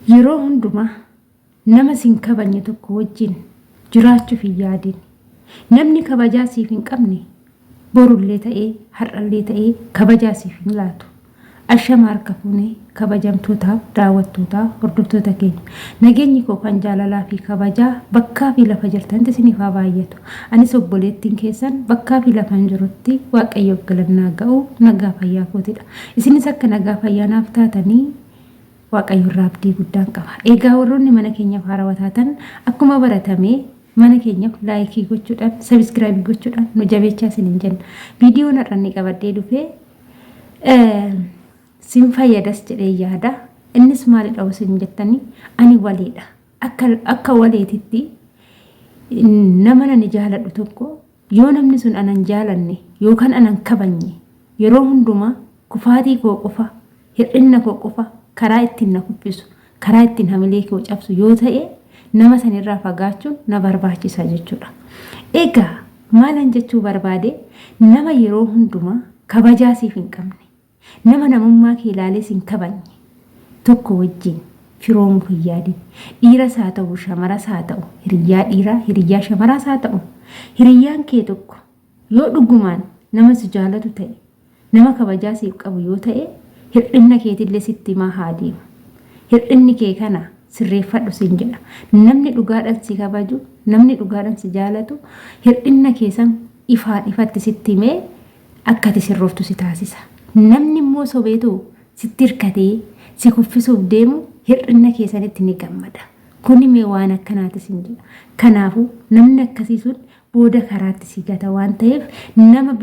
Yeroo hundumaa nama sin kabajne tokko wajjin jiraachuuf hin yaadin. Namni kabajaa siif hin qabne borullee ta'ee har'allee ta'ee kabajaa siif hin laatu. Ashama harka fuune kabajamtootaaf daawwattootaa hordoftoota keenya. Nageenyi koo kan jaalalaa fi kabajaa bakkaa fi lafa jirtanitti isiniif haa baay'atu. Anis obboleettiin keessan bakkaa fi lafan jirutti Waaqayyoof galannaa ga'u nagaa fayyaa kootidha. Isinis akka nagaa fayyaa naaf taatanii Waaqayyo irraa abdii guddaan qaba. Egaa warroonni mana keenyaaf haarawa taatan akkuma baratame mana keenyaaf laayikii gochuudhaan sabiskiraayibii gochuudhaan nu jabeechaa isiniin jenna. Viidiyoon har'a inni qabadhee dhufe sin fayyadas jedhee yaada. Innis maalidha isin jettanii ani waleedha. Akka waleetitti nama nani jaaladhu tokko yoo namni sun anan jaalanne yookaan anan kabajne yeroo hundumaa kufaatii koo qofa hir'inna koo qofa karaa ittiin na kuffisu karaa ittiin hamilee koo cabsu yoo ta'e nama sanirraa fagaachuun na barbaachisa jechuudha. Egaa maalan jechuu barbaade nama yeroo hundumaa kabajaa siif hin qabne nama namummaa kee ilaalee sin kabajne tokko wajjin firoomuuf hin yaadin. Dhiiras haa ta'u shamaras haa ta'u hiriyyaa dhiiraa hiriyyaa shamaraas haa ta'u hiriyyaan kee tokko yoo dhugumaan nama si jaalatu ta'e nama kabajaa siif qabu yoo ta'e hir'inna keetillee sitti himaa haa deemu. Hir'inni kee kana sirreeffadhu siin jedha. Namni dhugaadhaan si kabaju, namni dhugaadhaan si jaalatu hir'inna kee san ifaan ifatti sitti himee akka ati sirrooftu si taasisa. Namni immoo sobeetu sitti hirkatee si kuffisuuf deemu hir'inna kee sanitti ni gammada. Kuni mee waan akkanaati siin jedha. Kanaafuu namni akkasii sun booda karaatti si gata waan ta'eef nama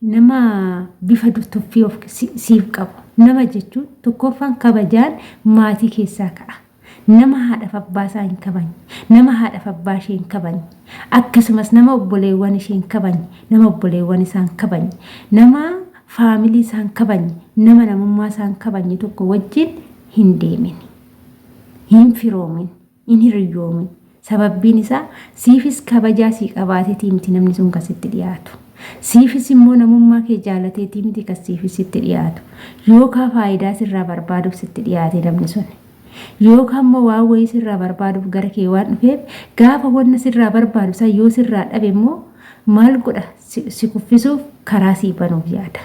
nama bifa tuffii of siif qabu. Nama jechuun tokkoffaan kabajaan maatii keessaa ka'a. Nama haadhaaf abbaa isaa hin kabajne, nama haadhaaf abbaa ishee hin kabajne, akkasumas nama obboleewwan ishee hin kabajne, nama obboleewwan isaa hin kabajne, nama faamilii isaa hin kabajne, nama namummaa isaa hin kabajne tokko wajjin hin deemin. Hin firoomin. Hin hiriyyoomin. Sababbiin isaa siifis kabajaa sii qabaateetii miti namni sun kan sitti dhiyaatu. Siifis immoo namummaa kee jaalateetii miti kan siifis sitti dhiyaatu. Yookaan faayidaa sirraa barbaaduuf sitti dhiyaate namni sun. Yookaan immoo waan wayii sirraa barbaaduuf gara kee waan dhufeef gaafa wanna sirraa barbaadu san yoo sirraa dhabe immoo maal godha si kuffisuuf karaa sii banuuf yaada.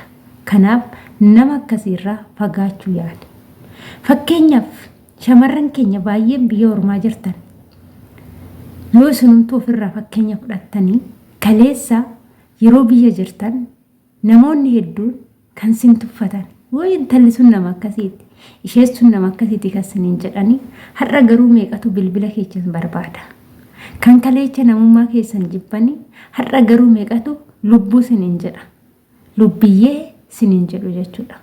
Kanaaf nama akkasiirraa fagaachuu yaali. Fakkeenyaaf Shamarran keenya baay'een biyya ormaa jirtan yoo isinumtuu ofirraa fakkeenya fudhattanii kaleessa yeroo biyya jirtan namoonni hedduun kan sin tuffatan way intalli sun nama akkasiiti isheen sun nama akkasiiti kan siniin jedhanii har'a garuu meeqatu bilbila keessan barbaada. Kan kaleecha namummaa keessan jibbanii har'a garuu meeqatu lubbuu siniin jedha. Lubbiyyee siniin jedhu jechuudha.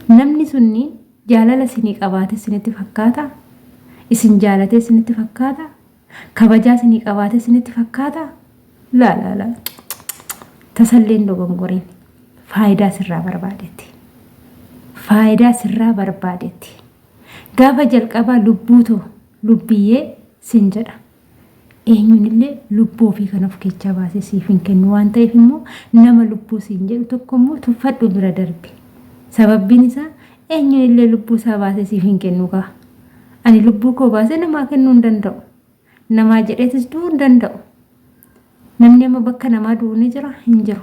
Namni sunniin jaalala sinii qabaate sinitti fakkaata? Isin jaalatee sinitti fakkaata? Kabajaa sinii qabaate sinitti fakkaata? Laa laa laa. Tasalleen dogongoriin faayidaa sirraa barbaadetti. Faayidaa sirraa barbaadetti. Gaafa jalqabaa lubbuutoo lubbiyyee sin jedha. Eenyuunillee lubbuu ofii kan of keechaa baasee siif hin kennu waan ta'eef immoo nama lubbuu siin jedhu tokko immoo tuffadhu bira darbi. Sababbiin isaa eenyuunillee lubbuu isaa baasee siif hin kennu kaa. Ani lubbuu koo baasee namaa kennuu hin danda'u. Namaa jedheetis du'uu hin danda'u. Namni amma bakka namaa du'u ni jira? Hin jiru.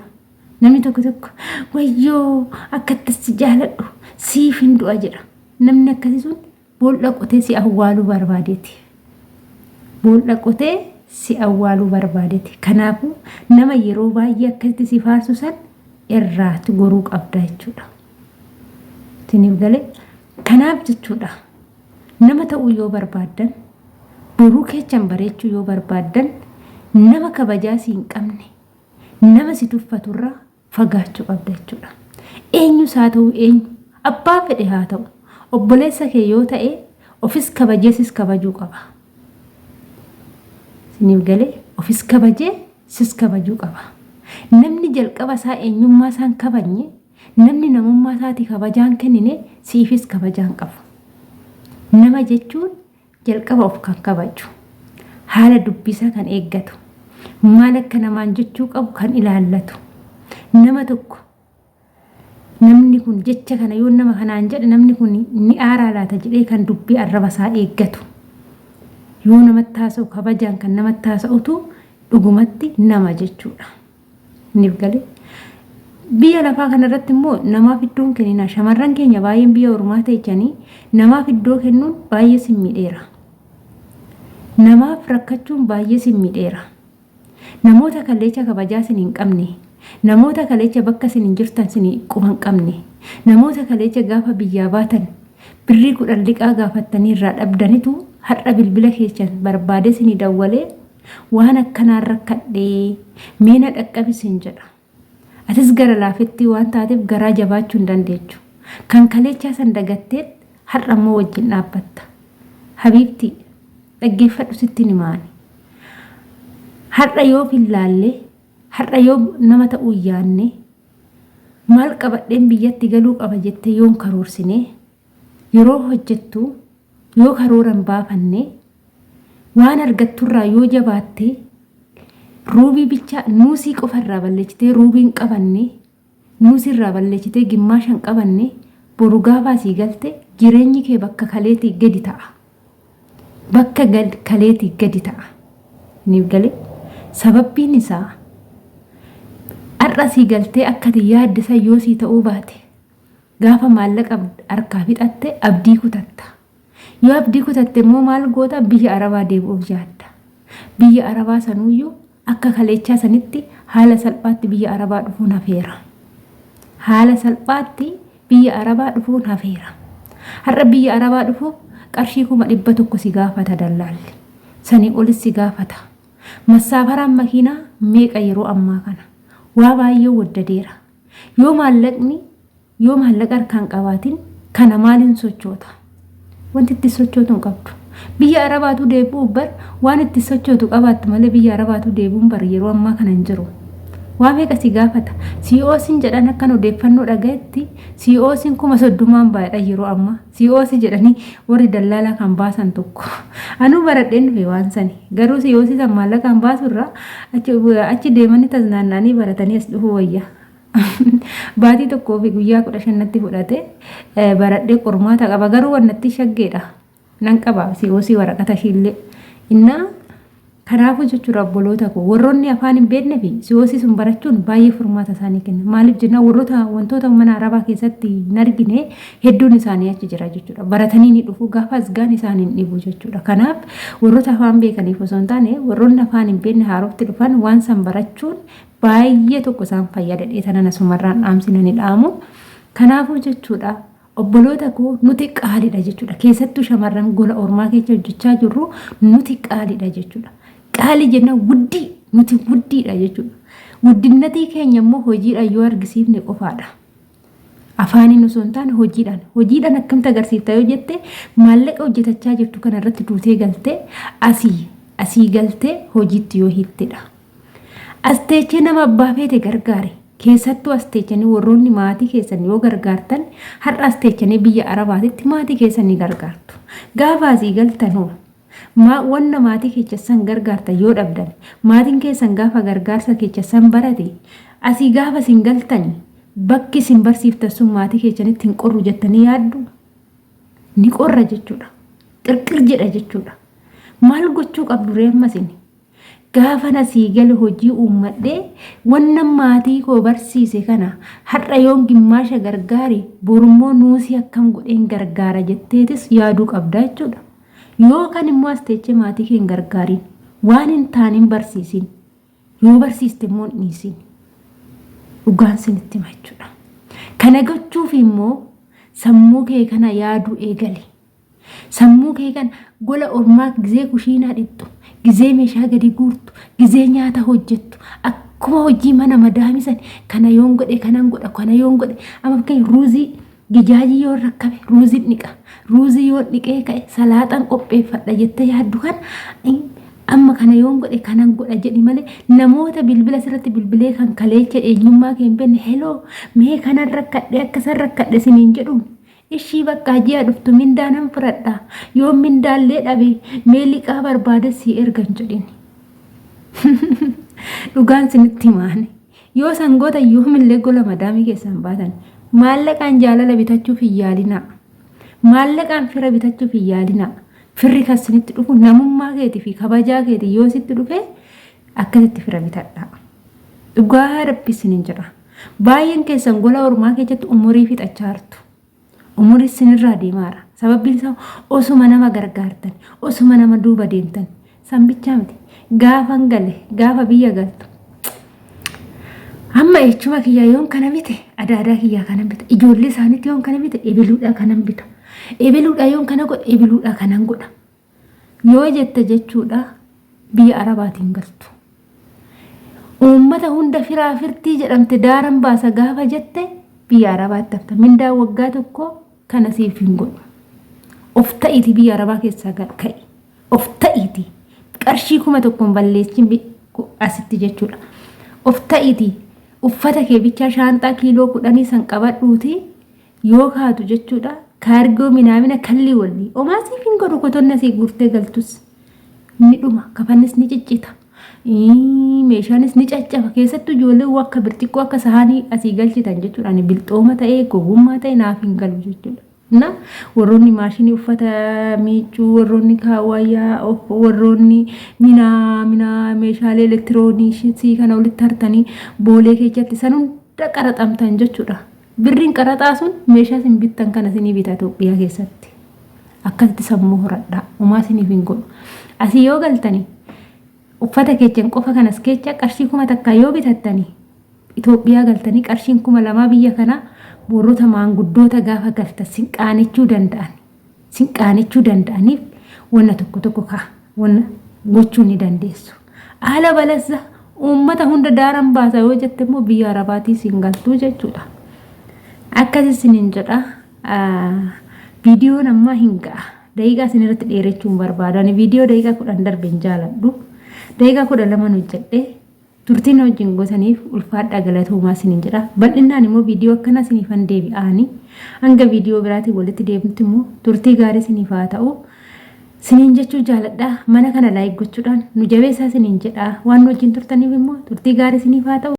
Namni tokko tokko wayyoo akkatti si jaaladhu siif hin du'a jedha. Namni akkasii sun Bool'a qotee si awwaaluu barbaadeeti. Bool'a qotee si awwaaluu barbaadeeti. Kanaafuu nama yeroo baay'ee akkasitti si faarsu san irraatti goruu qabda jechuudha. Isiniif galee? Kanaaf jechuudha nama ta'uu yoo barbaaddan boruu keechan bareechuu yoo barbaaddan nama kabajaa si hin qabne nama si tuffaturraa fagaachuu qabda jechuudha. Eenyus haa ta'u eenyu abbaa fedhe haa ta'u obboleessa kee yoo ta'e ofis kabajee sis kabajuu qaba. Isiniif galee ofis kabajee sis kabajuu qaba. Namni jalqaba isaa eenyummaa isaa hin kabajne namni namummaa isaatii kabajaa hin kennine siifis kabajaa hin qabu. Nama jechuun Jalqaba of kan kabaju, haala dubbiisaa kan eeggatu, maal akka namaan jechuu qabu kan ilaallatu, nama tokko Namni kun jecha kana yoo nama kanaan jedhe namni kun ni aaraa laata jedhee kan dubbii arraba isaa eeggatu. Yoo namatti haasa'u kabajaan kan namatti haasa'utu dhugumatti nama jechuudha. Niif galee. Biyya lafaa kanarratti immoo namaaf iddoo hin kenninaa. Shamarran keenya baay'een biyya ormaa teechanii namaaf iddoo kennuun baay'ee sin miidheera. Namaaf rakkachuun baay'ee sin miidheera. Namoota kaleecha kabajaa sin hin qabne, namoota kaleecha bakka sin hin jirtan sin quba hin qabne, namoota kaleecha gaafa biyyaa baatan birrii 10 liqaa gaafattanii irraa dhabdanitu har'a bilbila keessan barbaadee sinii dawwalee waan akkanaan rakkadhee mee na dhaqqabi sin jedha. Atis gara laafettii waan taateef garaa jabaachuu hin dandeechu. Kan kaleechaa san dagatteet har'a immoo wajjin dhaabbatta. Habiibtii, dhaggeeffadhu sittin hima ani. Har'a yoo of hin laalle, har'a yoo nama ta'uu hin yaanne, maal qabadheen biyyatti galuu qaba jettee yoo hin karoorsine, yeroo hojjettu yoo karoora hin baafanne, waan argatturraa yoo jabaatte, ruubii bicha nuusii qofa irraa balleessitee ruubii hin qabanne, nuusii irraa balleessitee gimmaasha hin qabanne, boru gaafa asii galte jireenyi kee bakka kaleetii gadi ta'a. Bakka kaleetii gadi ta'a. Niif galee? Sababbiin isaa har'a asii galtee akka ati yaadde san yoo sii ta'uu baate gaafa maallaqa harkaa fixatte abdii kutatta. Yoo abdii kutatte immoo maal goota biyya Arabaa deebi'uuf yaadda. Biyya Arabaa sanuuyyuu akka kaleechaa sanitti haala salphaatti biyya Arabaa dhufuun hafeera. Haala salphaatti biyya Arabaa dhufuun hafeera. Har'a biyya Arabaa dhufuuf qarshii 100,000 si gaafata dallaalli. Sanii olis si gaafata. Massaafaraan makiinaa meeqa yeroo ammaa kana? Waa baay'ee waddadeera. Yoo maallaqni Yoo maallaqa harkaa hin qabaatin kana maaliin sochoota? Wanti itti sochootu hin qabdu. Biyya Arabaatuu deebi'uuf bar waan itti sochootu qabaattu malee biyya Arabaatuu deebi'uun bar yeroo ammaa kana hin jiru. Waa meeqa si gaafata? COC'n jedhan akkan odeeffannoo dhagayetti COC'n 30,000 baay'adha yeroo ammaa. COC jedhanii warri dallaalaa kan baasan tokko. Anuu baradheen dhufe waan sani. Garuu COC san maallaqaan baasurraa achi deemanii taznaanna'anii baratanii as dhufuu wayya. Baatii tokkoo fi guyyaa 15 natti fudhate baradhee qormaata qaba garuu wannatti shaggeedha nan qaba COC waraqata ishiillee innaa kanaafuu jechuudha obboloota koo warroonni afaan hin beekne fi COC sun barachuun baay'ee furmaata isaanii kenna maaliif jennaan warroota wantoota mana arabaa keessatti hin argine hedduun isaanii achi jira jechuudha baratanii ni dhufu gaafa as gaan isaan hin dhibu jechuudha kanaaf warroota afaan beekaniif osoo hin taane warroonni afaan hin beekne haarofti dhufan waan san barachuun baay'ee tokko isaan fayyada dheetanan asumarraan dhaamsi nani dhaamu. Kanaafuu jechuudha obboloota koo nuti qaaliidha jechuudha. Keessattuu shamarran gola ormaa keessa hojjechaa jirru nuti qaaliidha jechuudha. Qaalii jenna wuddii nuti wuddiidha jechuudha. Wuddinnatii keenya immoo hojiidhaan yoo argisiifne qofaadha. Afaaniin osoo hin taane hojiidhaan. Hojiidhaan akkamitti agarsiifta yoo jette maallaqa hojjetachaa jirtu kana irratti duutee galtee asii asii galtee hojiitti yoo hiittedha. As teechee nama abbaa feete gargaari. Keessattuu as teechanii warroonni maatii keessan yoo gargaartan har'a as teechanii biyya Arabaatitti maatii keessan ni gargaartu. Gaafa asii galtan hoo maa wanna maatii keessan gargaartan yoo dhabdan maatiin keessan gaafa gargaarsa keessan barate asii gaafa isin galtani bakki isin barsiiftan sun maatii keessanitti hin qorru jettanii yaaddu? Ni qorra jechuudha. Qirqir jedha jechuudha. Maal gochuu qabdu ree amma isin? Gaafan asii gale hojii uummadhee wannan maatii koo barsiise kana har'a yoon gimmaasha gargaare borummoo nuusii akkam godheen gargaara jetteetis yaaduu qabda jechuudha. Yoo kan immoo as teechee maatii kee hin gargaariin waan hin taane hin barsiisin yoo barsiiste immoo hin dhiisin. Dhugaan sinitti hima jechuudha. Kana gochuuf immoo sammuu kee kana yaaduu eegali. Sammuu kee kana gola ormaa gizee kushiinaa dhixxu, gizee meeshaa gadi guurtu, gizee nyaata hojjettu, akkuma hojii mana madaamii san kana yoon godhe kanan godha kana yoon godhe amma fakkeenya ruuzii gijaajii yoon rakkabe ruuziin dhiqa ruuzii yoon dhiqee ka'e salaaxan qopheeffadha jettee yaaddu kana amma kana yoon godhe kanan godha jedhi malee namoota bilbila sirratti bilbilee kan kaleecha eenyummaa kee hin beekne heloo mee kanan rakkadhe akkasan rakkadhe siniin jedhuun Ishii baqqaa ji'a dhuftu mindaa nan fudhadha yoon mindaallee dhabe mee liqaa barbaade sii erga hin jedhin. Dhugaan sinitti himaani. Yoo sangoota yoomillee gola madaamii keessaan baatan. Maallaqaan jaalala bitachuuf hin yaalinaa. Maallaqaan fira bitachuuf hin yaalinaa. Firri kan sinitti dhufu namummaa keetii fi kabajaa keetii yoo sitti dhufe akkasitti fira bitadhaa. Dhugaa rabbi isinin jedha. Baay'een keessan gola ormaa keessatti umurii fixachaa jirtu. Umurii isinirraa deemaara. Sababbiin isaa osuma nama gargaartan, osuma nama duuba deemtan san bichaa miti. Gaafan gale, gaafa biyya galtu. Amma echuma kiyyaa yoon kana bite, adaadaa kiyyaa kanan bita. Ijoollee isaaniitti yoon kana bite, ebeluudhaa kanan bita. Ebeluudhaa yoon kana godhe, ebeluudhaa kanan godha. Yoo jette jechuudha biyya Arabaatiin galtu. Uummata hunda firaa firtii jedhamte daaran baasa gaafa jette biyya Arabaatti hafta. Mindaan waggaa tokko kana siif hin godhu. Of ta'iiti biyya Arabaa keessaa ka'i. Of ta'iiti. Qarshii 1000 balleessin asitti jechuudha. Of ta'iiti. Uffata kee bichaa shaanxaa kiiloo 10 san qabadhuuti yoo kaatu jechuudha. Kaargoo minaamina kallii wallii. Omaa siif hin godhu kotonna sii guurtee galtus. Ni dhuma. Kafannis ni ciccita. Meeshaanis ni caccaba. Keessattuu ijoolleen akka birciqqoo akka sahaanii asii galchitan jechuudha. Ani bilxooma ta'ee gowwummaa ta'e naaf hin galu jechuudha. Na warroonni maashinii uffata miiccuu, warroonni kaawwayyaa, warroonni minaa minaa meeshaalee elektirooniksii kana walitti hartanii boolee keessatti san hunda qaraxamtan jechuudha. Birriin qaraxaa sun meeshaa isin bittan kana isinii bita Itoophiyaa keessatti. Akkasitti sammuu horadhaa. Homaa isiniif hin godhu. Asii yoo galtanii uffata keechan qofa kanas keecha qarshii 1000 yoo bitattanii Itoophiyaa galtanii qarshiin 2000 biyya kanaa warroota maanguddoota gaafa galtan sin qaanechuu danda'an. Sin qaanechuu danda'aniif wanna tokko tokko ka'a. Wanna gochuu ni dandeessu. Haala balassa uummata hunda daaran baasa yoo jette immoo biyya Arabaatii sin galtuu jechuudha. Akkas isiniin jedha. Viidiyoon ammaa hin ga'a. Daqiiqaa isin irratti dheerechuu hin barbaadu. Ani viidiyoo daqiiqaa 10 darbe hin jaaladhu. Daqiiqaa 12 hojjedhe. Turtiin wajjin gootaniif ulfaadhaa galatoomaa isiniin jedha. Bal'innaan immoo viidiyoo akkanaa isiniifan deebi'aani. Hanga viidiyoo biraatiin walitti deebinutti immoo turtii gaarii isiniif haa ta'u. Siniin jechuu jaaladha. Mana kana like gochuudhaan nu jabeessaa isiniin jedha. Waan nu wajjin turtaniif immoo turtii gaarii isiniif haa ta'u.